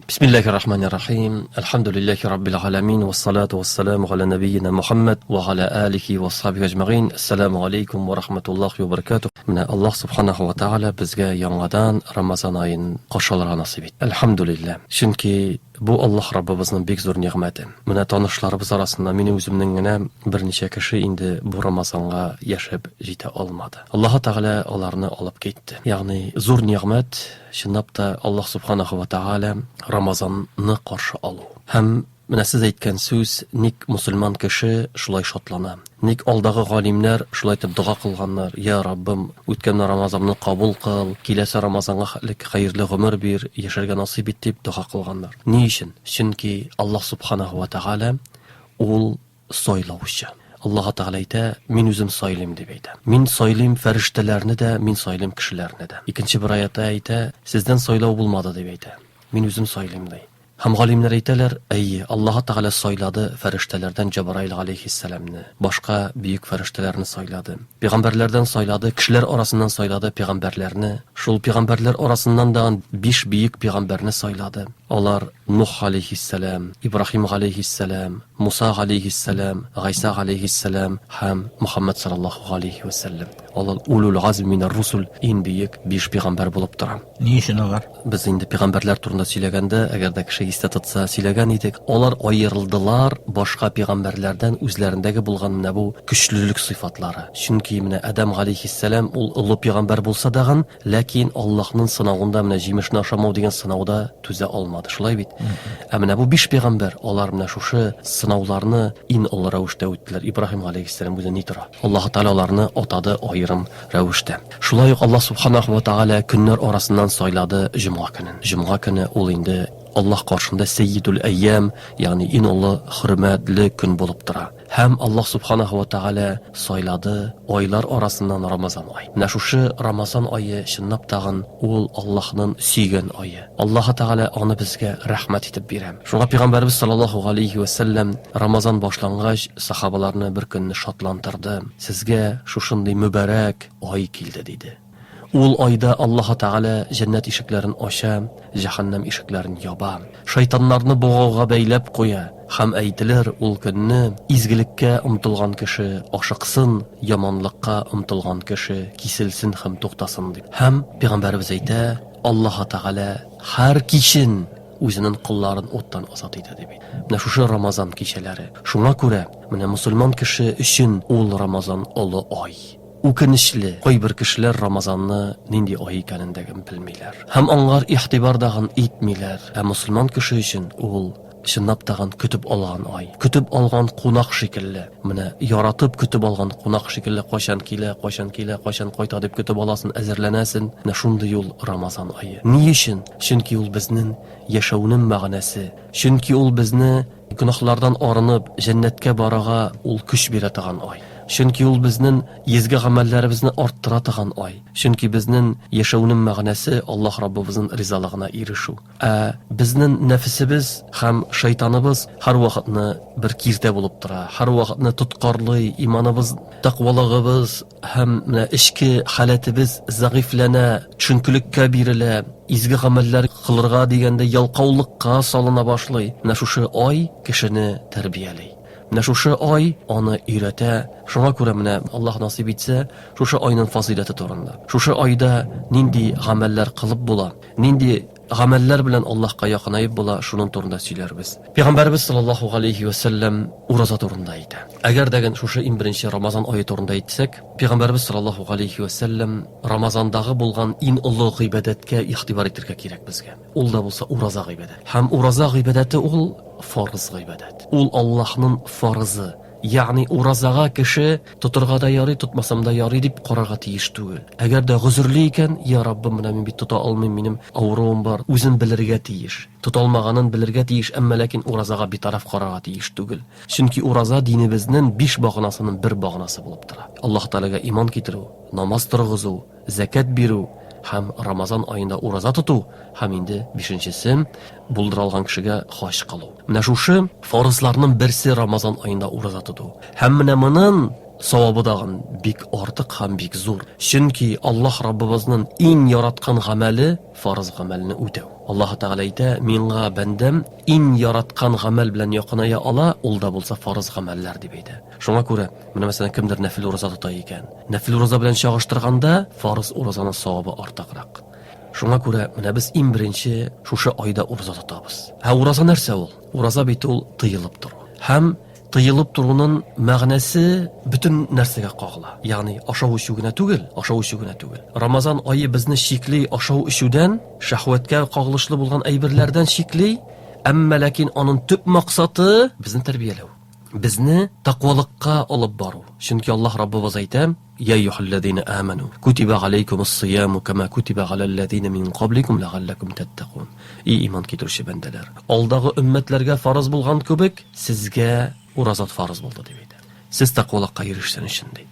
Бисмиллахир рахманир рахим. Әлхәмдүлиллахи раббил галәмин вассалату вассаламу галя набийина Мухаммад ва галя алихи ва сахбихи әҗмәгыйн. Ассаламу алейкум ва рахматуллахи ва баракатух. Менә Аллаһ субханаху ва тааля безгә яңадан Рамазан аен каршы алырга насыйп итте. Әлхәмдүлилләһ. Чөнки бу Аллаһ Раббыбызның бик зур нигъмәте. Менә танышларыбыз арасында минем үземнең генә берничә кеше инде бу Рамазанга яшәп җитә алмады. Аллаһы Тәгалә аларны алып китте. Ягъни зур нигъмәт, чынлап та Аллаһ Субханаһу ва Тәгалә Рамазанны каршы алу. Һәм менә сез әйткән сүз, ник мусульман кеше шулай шатлана? Ник алдагы галимнәр шулай итеп дога кылганнар, Я Раббым, үткән Рамазанны кабул кыл, киләсе Рамазанга хәтлек хәерле гомер бир, яшәргә насыйп ит, дип дога кылганнар. Ни өчен? Чөнки Аллаһ Субханаһу ва Тәгалә ул сайлаучы. Аллаһ Тәгалә әйтә, мин үзем сайлыйм, дип әйтә. Мин сайлыйм фәрештәләрне дә, мин сайлыйм кешеләрне дә. Икенче бер аятта әйтә, сездән сайлау булмады, дип әйтә. Мин үзем сайлыйм, ди. Һәм галимнәр әйтәләр, әйе, Аллаһы Тәгалә сайлады фәрештәләрдән Җәбраил галәйһиссәламне, башка бөек фәрештәләрне сайлады. Пәйгамбәрләрдән сайлады, кешеләр арасыннан сайлады пәйгамбәрләрне. Шул пәйгамбәрләр арасыннан да биш бөек пәйгамбәрне сайлады. Алар, Нух галәйһиссәлам, Ибраһим галәйһиссәлам, Муса галәйһиссәлам, Гайса галәйһиссәлам һәм Мөхәммәд саллаллаһу галәйһи вә сәлләм. Алар улул азм минәр русул, иң бөек биш пәйгамбәр булып тора. Ни өчен алар? Без инде пәйгамбәрләр турында сөйләгәндә, әгәр дә кеше истә тотса, сөйләгән идек. Алар аерылдылар башка пәйгамбәрләрдән үзләрендәге булган менә бу көчлелек сыйфатлары. Чөнки менә Адәм галәйһиссәлам ул олы пәйгамбәр булса дагын, Ләкин Аллаһнын сынавында менә җимешне ашамау дигән сынауда түзә алмады, шулай бит? Ә менә бу биш пәйгамбәр, алар менә шушы сынауларны ин олы рәвештә үттеләр. Ибраһим галәйһиссәлам үзе ни тора? Аллаһы Тәгалә аларны атады аерым рәвештә. Шулай ук Аллаһ субханаһу ва тәгалә көннәр арасыннан сайлады җомга көнен. Җомга көне ул инде Аллаһ каршында сәййидул әйям, ягъни ин олы хөрмәтле көн булып тора. Һәм Аллаһ Субханаһу ва Тәгалә сайлады айлар арасыннан Рамазан ае. Менә шушы Рамазан ае чынлап тагын ул Аллаһнын сөйгән ае. Аллаһы Тәгалә аны безгә рәхмәт итеп бирә. Шуңа Пәйгамбәребез саллаллаһу галәйһи вә сәлләм Рамазан башлангач сахабаларны бер көнне шатлантырды, Сезгә шушындый мөбарәк ай килде, диде. Ул айда Аллаһы Тәгалә җәннәт ишекләрен ача, җәһәннәм ишекләрен яба. Шайтаннарны богауга бәйләп куя. Һәм әйтелер ул көнне, Изгелеккә омтылган кеше ашыксын, яманлыкка омтылган кеше киселсен һәм туктасын, дип. Һәм Пәйгамбәребез әйтә, Аллаһы Тәгалә һәр кичен үзенең колларын уттан азат итә, дип әйтә. Менә шушы Рамазан кичәләре. Шуңа күрә, менә мосылман кеше өчен ул Рамазан олы ай. Үкенечле, кайбер кешеләр Рамазанны нинди ай икәнен дә белмиләр. Һәм аңар игътибар дагын итмиләр. Ә мосылман кеше өчен ул чынлап тагын көтеп алган ай. Көтеп алган кунак шикелле. Менә яратып көтеп алган кунак шикелле кайчан килә, кайчан килә, кайчан кайта дип көтеп аласың, әзерләнәсен. Менә шундый ул Рамазан ае. Ни өчен? Чөнки ул безнең яшәүнең мәгънәсе. Чөнки ул безне Гөнаһлардан арынып, җәннәткә барырга ул көч бирә торган ай. Чөнки ул безнен изге гамәлләребезне арттыра торган ай. Чөнки безнен яшәүнең мәгънәсе Аллаһ Раббыбызнын ризалыгына ирешү. Ә безнен нәфесебез һәм шайтаныбыз һәрвакытны бер киртә булып тора, һәрвакытны тоткарлый, иманыбыз, тәкъвалыгыбыз Һәм менә эчке халәтебез зәгыйфьләнә, төшенкелеккә бирелә, изге гамәлләр кылырга дигәндә ялкаулыкка салына башлый. Менә шушы ай кешене тәрбияли. Менә шушы ай аны өйрәтә. Шуңа күрә менә Аллаһ насыйп итсә, шушы айның фазыйләте турында, шушы айда нинди гамәлләр кылып була, нинди Гамәлләр белән Аллаһка якынаеп була, шуның турында сөйләрбез. Пәйгамбәребез саллаллаһу галәйһи вә сәлләм ураза турында әйтә. Әгәр дә шушы иң беренче Рамазан ае турында әйтсәк, Пәйгамбәребез саллаллаһу галәйһи вә сәлләм Рамазандагы булган иң олы гыйбадәткә игътибар итәргә кирәк безгә. Ул да булса ураза гыйбадәте. Һәм ураза гыйбадәте ул фарыз гыйбадәт. Ул Аллаһның фарызы. Ягъни уразага кеше тотырга да ярый, тотмасам да ярый дип карарга тиеш түгел. Әгәр дә гозерле икән, я Раббым, менә мин бит тота алмыйм, минем авыруым бар, үзен белергә тиеш. Тота алмаганын белергә тиеш, әмма ләкин уразага битараф карарга тиеш түгел. Чөнки ураза динебезнең биш баганасының бер баганасы булып тора. Аллаһ Тәгаләгә иман китерү, намаз торгызу, зәкят бирү һәм Рамазан аенда ураза тоту һәм инде бишенчесе, булдыра алган кешегә хаҗ кылу. Менә шушы фарызларның берсе Рамазан аенда ураза тоту. Һәм менә монын Савабы дагын бик артык һәм бик зур. Чөнки Аллаһ Раббыбызның иң яраткан гамәле фарыз гамәлне үтәү. Аллаһы Тәгалә әйтә, Миңа бәндәм иң яраткан гамәл белән якыная ала, ул да булса фарыз гамәлләр, дип әйтә. Шуңа күрә, менә мәсәлән, кемдер нәфел ураза тота икән, нәфел ураза белән чагыштырганда, фарыз уразаның савабы артыграк. Шуңа күрә, менә без иң беренче шушы айда ураза тотабыз. Ә ураза нәрсә ул? Ураза бит ул тыелып тору. Һәм Тыелып торуның мәгънәсе бөтен нәрсәгә кагыла. Ягъни ашау-эчү генә түгел, ашау-эчү генә түгел. Рамазан ае безне чикли ашау-эчүдән, шәһвәткә кагылышлы булган әйберләрдән чикли, әмма ләкин аның төп максаты безне тәрбияләү. Безне тәкъвалыкка алып бару. Чөнки Аллаһ Раббыбыз әйтә, Я әйюһәлләзина амәну, кутиба галәйкумус сияму кама кутиба галәлләзина мин кабликум ләгалләкум тәттәкун. И иман китерүче бәндәләр, алдагы өммәтләргә фарыз булган кебек, сезгә ураза фарыз булды, дип әйтә. Сез тәкъвалыкка ирешсен өчен, ди.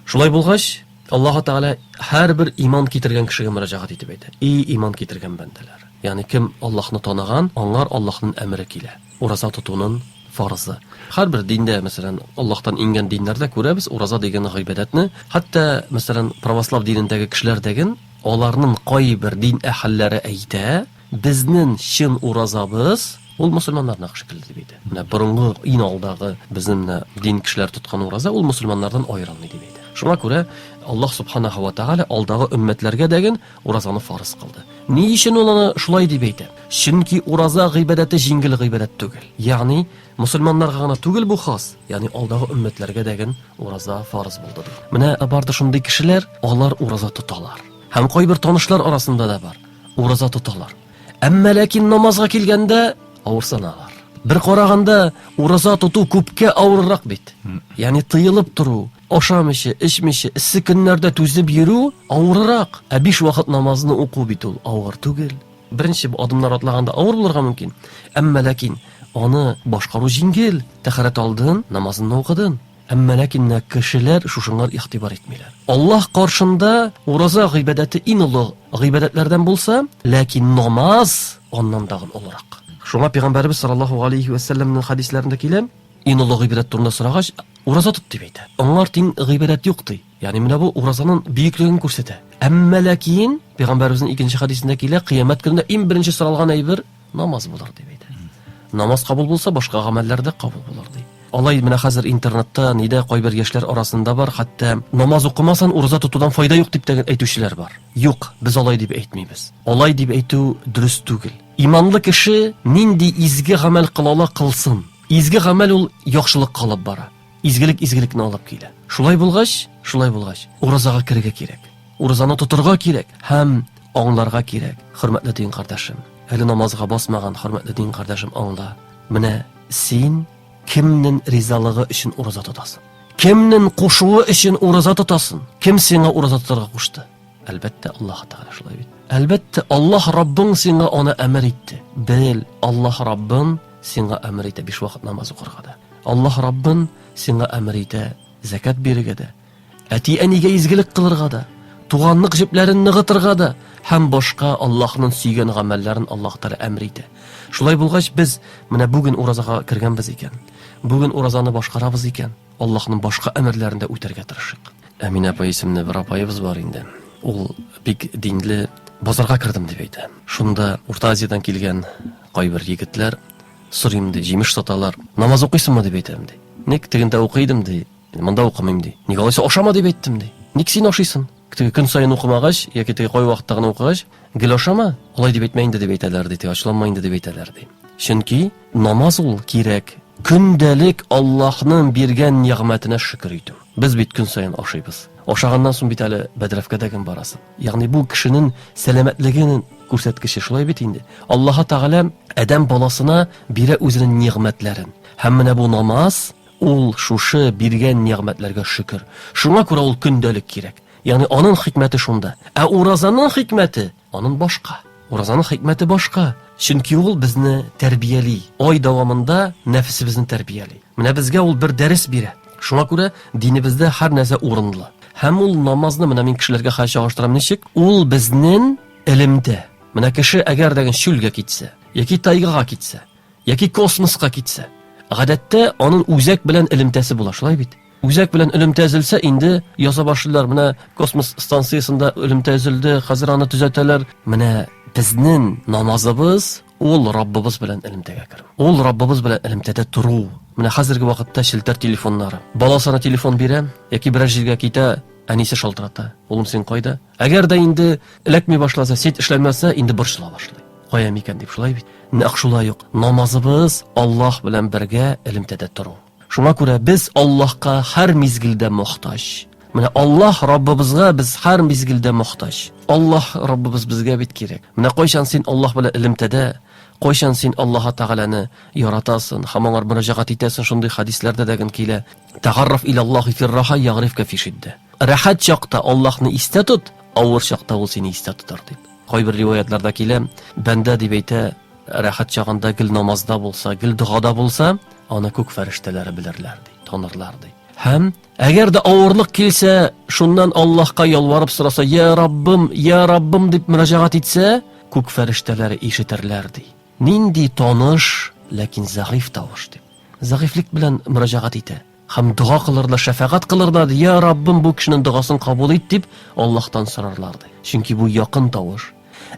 Шулай булгач, Аллаһы Тәгалә һәрбер иман китергән кешегә мөрәҗәгать итеп әйтә. И иман китергән бәндәләр! Ягъни кем Аллаһны таныган, аңар Аллаһның әмере килә. Ураза тотуның фарызы. Һәрбер диндә, мәсәлән, Аллаһтан иңгән диннәрдә күрәбез ураза дигән гыйбадәтне. Хәтта, мәсәлән, православ динендәге кешеләр дәген, аларның кайбер дин әһелләре әйтә, безнең чын уразабыз, ул мөселманнарныкы шикелле дип әйтә. Менә борынгы иң алдагы безнең менә дин кешеләре тоткан ураза, ул мөселманнардан аерылмый дип әйтә. Шуңа күрә Аллаһ Субханаһу ва Тәгалә алдагы өммәтләргә дәген уразаны фарыз кылды. Ни өчен ул аны шулай дип әйтә? Чөнки ураза гыйбадәте җиңел гыйбадәт түгел. Ягъни, мөселманнарга гына түгел бу хас, ягъни алдагы өммәтләргә дәген ураза фарыз булды ди. Менә бардыр шундый кешеләр, алар ураза тоталар. Һәм кайбер танышлар арасында да бар, ураза тоталар. Әмма ләкин намазга килгәндә авырсыналар. Бер караганда, ураза тоту күпкә авыррак бит. Ягъни тыелып тору, Ашамыйча, эчмичә, эссе көннәрдә түзеп йөрү авыррак. Ә биш вакыт намазны уку бит ул авыр түгел. Беренче адымнар атлаганда авыр булырга мөмкин. Әмма ләкин аны башкару җиңел. Тәһарәт алдын, намазыңны укыдын. Әмма ләкин менә кешеләр шушыңар игътибар итмиләр. Аллаһ каршында ураза гыйбадәте иң олы гыйбадәтләрдән булса, ләкин намаз аннан тагын олырак. Шуңа пәйгамбәребез саллаллаһу алейһи вә сәлләмнең хәдисләрендә килә, Иң олы гыйбадәт турында сорагач, ураза тот дип әйтә. Аңар тиң гыйбадәт юк ди. Ягъни менә бу уразаның бөеклеген күрсәтә. Әмма ләкин пәйгамбәребезнең икенче хәдисендә килә, кыямәт көнендә иң беренче соралган әйбер намаз булыр дип әйтә. Намаз кабул булса, башка гамәлләр дә кабул булыр ди. Алай менә хәзер интернетта, нидә кайбер яшьләр арасында бар, хәтта намаз укымасан, ураза тотудан файда юк дип тә әйтүчеләр бар. Юк, без алай дип әйтмибез. Алай дип әйтү дөрес түгел. Иманлы кеше нинди изге гамәл кыла ала, кылсын. Изге гамәл ул яхшылыкка алып бара. Изгелек изгелекне алып килә. Шулай булгач, шулай булгач, уразага керергә кирәк. Уразаны тотырга кирәк һәм аңларга кирәк. Хөрмәтле дин кардәшем, әле намазга басмаган хөрмәтле дин кардәшем, аңла. Менә син кемнең ризалыгы өчен ураза тотасың? Кемнең кушуы өчен ураза тотасың? Кем сиңа ураза тотарга кушты? Әлбәттә, Аллаһ Тәгалә шулай бит. Әлбәттә, Аллаһ Раббың сиңа аны әмер итте. Бел, Аллаһ Раббың сиңа әмер итә биш вакыт намаз укырга да. Аллаһ Раббың сиңа әмер итә зәкят бирергә дә, әти-әнигә изгелек кылырга да, туганлык җепләрен ныгытырга да һәм башка Аллаһның сөйгән гамәлләрен Аллаһ Тәгалә әмер итә. Шулай булгач, без менә бүген уразага кергәнбез икән, бүген уразаны башкарабыз икән, Аллаһның башка әмерләрен дә үтәргә тырышыйк. Әминә апай исемле бер апаебыз бар инде. Ул бик динле, базарга кердем дип әйтә. Шунда Урта Азиядән килгән кайбер егетләр сорыйм ди, җимеш саталар. Намаз укыйсыңмы дип әйтәм ди. Ник тегендә укый идем ди, монда укымыйм ди. Ник алайса ашама дип әйттем ди. Ник син ашыйсың? Теге көн саен укымагач, яки теге кай вакытта гына укыгач, гел ашама, алай дип әйтмә инде дип әйтәләр ди, теге ачуланма инде дип әйтәләр ди. Чөнки намаз ул кирәк. Көндәлек Аллаһның биргән нигъмәтенә шөкер итү. Без бит көн саен ашыйбыз. Ашаганнан соң бит әле бәдрәфкә дә кем барасың. Ягъни бу кешенең сәламәтлегенең күрсәткече шулай бит инде. Аллаһы Тәгалә адәм баласына бирә үзенең нигъмәтләрен. Һәм менә бу намаз ул шушы биргән нигъмәтләргә шөкер. Шуңа күрә ул көндәлек кирәк. Ягъни аның хикмәте шунда. Ә уразаның хикмәте Аның башка. Уразаның хикмәте башка. Чөнки ул безне тәрбияли. Ай дәвамында нәфесебезне тәрбияли. Менә безгә ул бер дәрес бирә. Шуңа күрә динебездә һәр нәрсә урынлы. Һәм ул намазны менә мин кешеләргә хәзер чагыштырам ничек? Ул безнең элемтә. Менә кеше әгәр дә чүлгә китсә, яки тайгага китсә, яки космоска китсә, гадәттә аның үзәк белән элемтәсе була, шулай бит? Үзәк белән элемтә өзелсә, инде яза башлыйлар, менә космос станциясендә элемтә өзелде, хәзер аны төзәтәләр. Менә безнең намазыбыз ул Раббыбыз белән элемтәгә керү. Ул Раббыбыз белән элемтәдә тору. Менә хәзерге вакытта челтәр телефоннары. Баласына телефон бирә, яки берәр җиргә китә, әнисе шалтырата. Улым, син кайда? Әгәр дә инде эләкми башласа, сеть эшләмәсә, инде борчыла башлый. Кая микән дип, шулай бит? Нәкъ шулай ук намазыбыз Аллаһ белән бергә элемтәдә тору. Шуңа күрә без Аллаһка һәр мизгелдә мохтаҗ. Менә Аллаһ Раббыбызга без һәр мизгелдә мохтаҗ. Аллаһ Раббыбыз безгә бит кирәк. Менә кайчан син Аллаһ белән элемтәдә, кайчан син Аллаһ Тәгаләне яратасың һәм аңар мөрәҗәгать итәсең, шундый хәдисләрдә дә ген килә. Тәгарраф илаллаһи фирраха ягрифка фи шиддә. Рәхәт чакта Аллаһны истә тот, авыр чакта ул сине истә тотар дип. Кайбер риваятларда килә, бәндә дип әйтә, рәхәт чагында гел намазда булса, гел догада булса, аны күк фәрештәләре белерләр ди, танырлар ди. Һәм әгәр дә авырлык килсә, шуннан Аллаһка ялварып сораса, "Я Раббым, я Раббым" дип мөрәҗәгать итсә, күк фәрештәләре ишетерләр ди. Нинди таныш, ләкин зәгыйфь тавыш дип. Зәгыйфьлек белән мөрәҗәгать итә. Һәм дога кылырлар, шәфәгать кылырлар, "Я Раббым, бу кешенең догасын кабул ит" дип Аллаһтан сорарлар ди. Чөнки бу якын тавыш.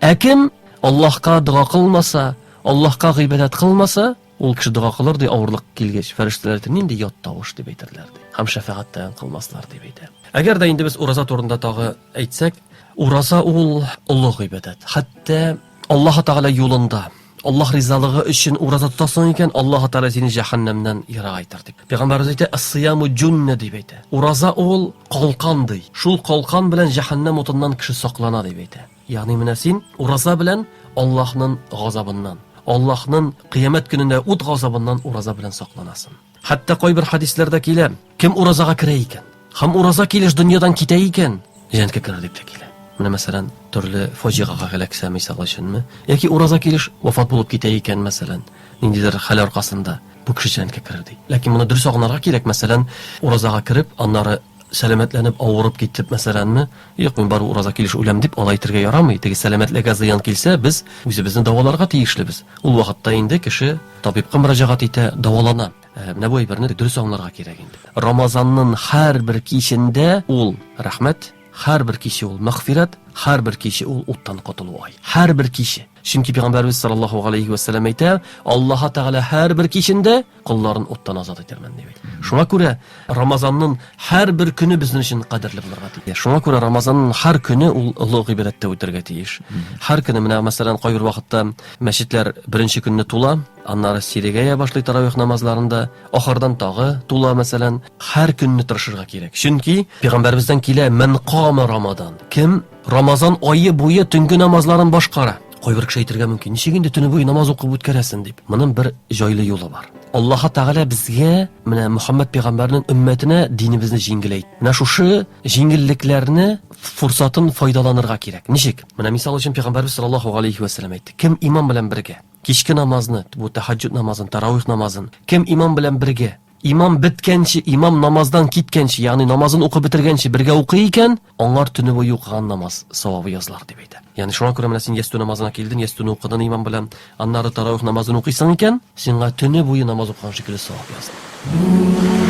Ә кем Аллаһка дога кылмаса, Аллаһка гыйбадәт кылмаса, ул кеше дога кылыр ди, авырлык килгәч, фәрештәләр әйтер, нинди ят тавыш дип әйтерләр ди. Һәм шәфәгать тә кылмаслар дип әйтә. Әгәр дә инде без ураза турында тагы әйтсәк, ураза ул олы гыйбадәт. Хәтта Аллаһ Тәгалә юлында, Аллаһ ризалыгы өчен ураза тотасың икән, Аллаһ Тәгалә сине җәһәннәмнән ерагайтыр дип. Пәйгамбәребез әйтә, "Ас-сияму җунна" дип әйтә. Ураза ул калкан ди. Шул калкан белән җәһәннәм утыннан кеше саклана дип әйтә. Ягъни менә син ураза белән Аллаһның газабыннан, Аллаһның кыямәт көнендә ут газабыннан ураза белән сакланасың. Хәтта кайбер хәдисләрдә килә, кем уразага керә икән, һәм ураза килеш дөньядан китә икән, җәннәткә керер дип тә килә. Менә мәсәлән, төрле фаҗигага эләксә, мисал өченме, яки ураза килеш вафат булып китә икән, мәсәлән, ниндидер хәл аркасында, бу кеше җәннәткә керер ди. Ләкин моны дөрес аңларга кирәк, мәсәлән, уразага кереп, аннары сәламәтләнеп авырып китеп, мәсәләнме, юк, мин барыбер ураза килеш үләм дип, алай әйтергә ярамый. Теге сәламәтлегә зыян килсә, без үзебезне дәваларга тиешлебез. Ул вакытта инде кеше табибка мөрәҗәгать итә, дәвалана. Э, менә бу әйберне дөрес аңларга кирәк инде. Рамазанның һәрбер кичендә ул рәхмәт, һәрбер киче ул мәгъфирәт, һәрбер киче ул уттан котылу ай. Һәрбер киче. Чөнки пәйгамбәрбез саллаллаһу алейхи ва сәлләм әйтә, Аллаһ Тәгалә һәрбер кичендә колларын уттан азат итермен дип әйтә. Шуңа күрә Рамазанның һәрбер көне безнең өчен кадерле булырга тиеш. Шуңа күрә Рамазанның һәр көне ул олы гыйбадәттә үтәргә тиеш. Һәр көне менә мәсәлән кайбер вакытта мәчетләр беренче көнне тула, аннары сирегәя башлый таравих намазларында, ахырдан тагы тула мәсәлән. Һәр көнне тырышырга кирәк. Чөнки пәйгамбәребездән килә мән кама Рамадан. Кем Рамазан ае буе төнге намазларын башкара. Кайбер кеше әйтергә мөмкин, ничек инде төне буе намаз укып үткәрәсен дип. Моның бер җайлы юлы бар. Аллаһ Тәгалә безгә, менә Мөхәммәд пәйгамбәрнең өммәтенә динебезне җиңеләйтте. Менә шушы җиңеллекләрне фурсатын файдаланырга кирәк. Ничек? Менә мисал өчен пәйгамбәрбез саллаллаһу алейхи ва сәлләм әйтте. Кем имам белән бергә кичке намазны, бу тәһәҗҗүд намазын, таравих намазын, кем имам белән бергә Имам беткәнче, имам намаздан киткәнче, ягъни намазын укып бетергәнче бергә укый икән, аңар төне буе укыган намаз савабы язылар дип әйтә. Ягъни шуңа күрә менә син ястү намазына килдең, ястүне укыдың имам белән, аннары таравих намазын укыйсың икән, сиңа төне буе намаз укыган шикелле савап языла.